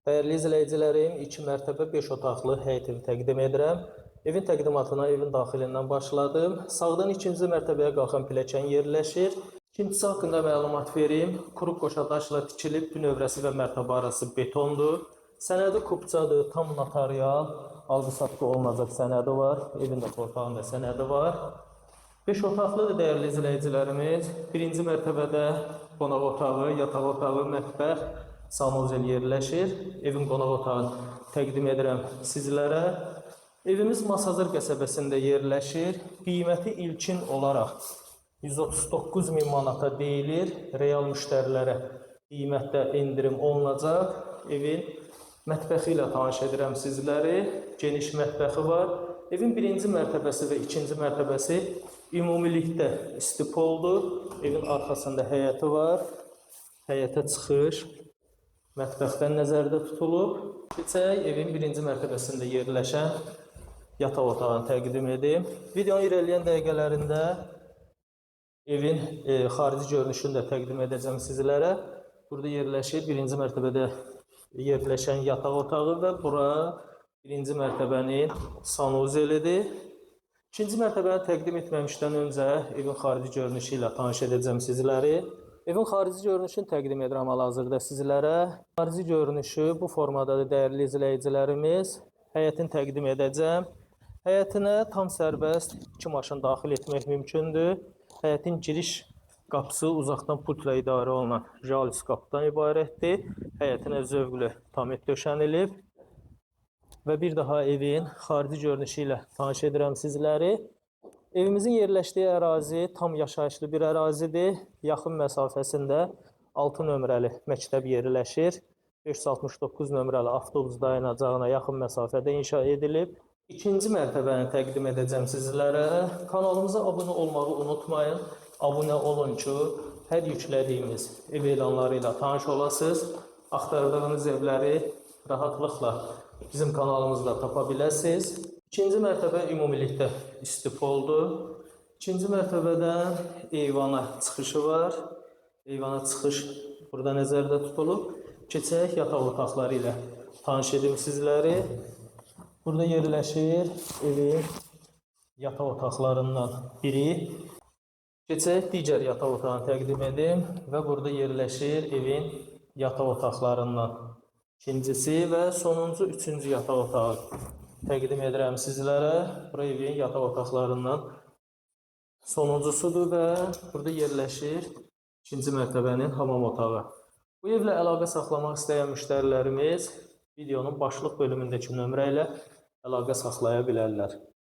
Dəyərli izləyicilərim, 2 mərtəbə 5 otaqlı həyət evi təqdim edirəm. Evin təqdimatına evin daxilindən başladım. Sağdan ikinci mərtəbəyə qalxan pilləkən yerləşir. İkincisi haqqında məlumat verim. Kuru qoşa daşla tikilib, bünövrəsi və mərtəbə arası betondur. Sənədi kupçadır, tam notarial, alqı-satqı olunacaq sənədi var. Evin də torpağın da sənədi var. 5 otaqlıdır dəyərli izləyicilərimiz. Birinci mərtəbədə qonaq otağı, yataq otağı, mətbəx, sanuzel yerləşir. Evin qonaq otağını təqdim edirəm sizlərə. Evimiz Masazır qəsəbəsində yerləşir. Qiyməti ilkin olaraq 139 min manata deyilir. Real müştərilərə qiymətdə endirim olunacaq. Evin mətbəxi ilə tanış edirəm sizləri. Geniş mətbəxi var. Evin birinci mərtəbəsi və ikinci mərtəbəsi ümumilikdə istipoldur. Evin arxasında həyəti var. Həyətə çıxış mətbəxdən nəzərdə tutulub. Keçək evin birinci mərtəbəsində yerləşən yataq otağını təqdim edim. Videonun irəliləyən dəqiqələrində evin xarici görünüşünü də təqdim edəcəm sizlərə. Burada yerləşir birinci mərtəbədə yerləşən yataq otağı və bura birinci mərtəbənin sanuzelidir. İkinci mərtəbəni təqdim etməmişdən öncə evin xarici görünüşü ilə tanış edəcəm sizləri. Evin xarici görünüşünü təqdim edirəm hal-hazırda sizlərə. Xarici görünüşü bu formadadır dəyərli izləyicilərimiz. Həyətini təqdim edəcəm. Həyətinə tam sərbəst 2 maşın daxil etmək mümkündür. Həyətin giriş qapısı uzaqdan pultla idarə olunan jalis qapıdan ibarətdir. Həyətinə zövqlü tamet döşənilib. Və bir daha evin xarici görünüşü ilə tanış edirəm sizləri. Evimizin yerləşdiyi ərazi tam yaşayışlı bir ərazidir. Yaxın məsafəsində 6 nömrəli məktəb yerləşir. 569 nömrəli avtobus dayanacağına yaxın məsafədə inşa edilib. İkinci mərtəbəni təqdim edəcəm sizlərə. Kanalımıza abunə olmağı unutmayın. Abunə olun ki, hər yüklədiyimiz ev elanları ilə tanış olasınız. Axtardığınız evləri rahatlıqla bizim kanalımızda tapa biləsiniz. İkinci mərtəbə ümumilikdə istipoldur. İkinci mərtəbədən eyvana çıxışı var. Eyvana çıxış burada nəzərdə tutulub. Keçək yataq otaqları ilə tanış edim sizləri. Burada yerləşir evin yataq otaqlarından biri. Keçək digər yataq otağını təqdim edim və burada yerləşir evin yataq otaqlarından ikincisi və sonuncu üçüncü yataq otağı təqdim edirəm sizlərə. Bura evin yataq otaqlarından sonuncusudur və burada yerləşir ikinci mərtəbənin hamam otağı. Bu evlə əlaqə saxlamaq istəyən müştərilərimiz videonun başlıq bölümündəki nömrə ilə əlaqə saxlaya bilərlər.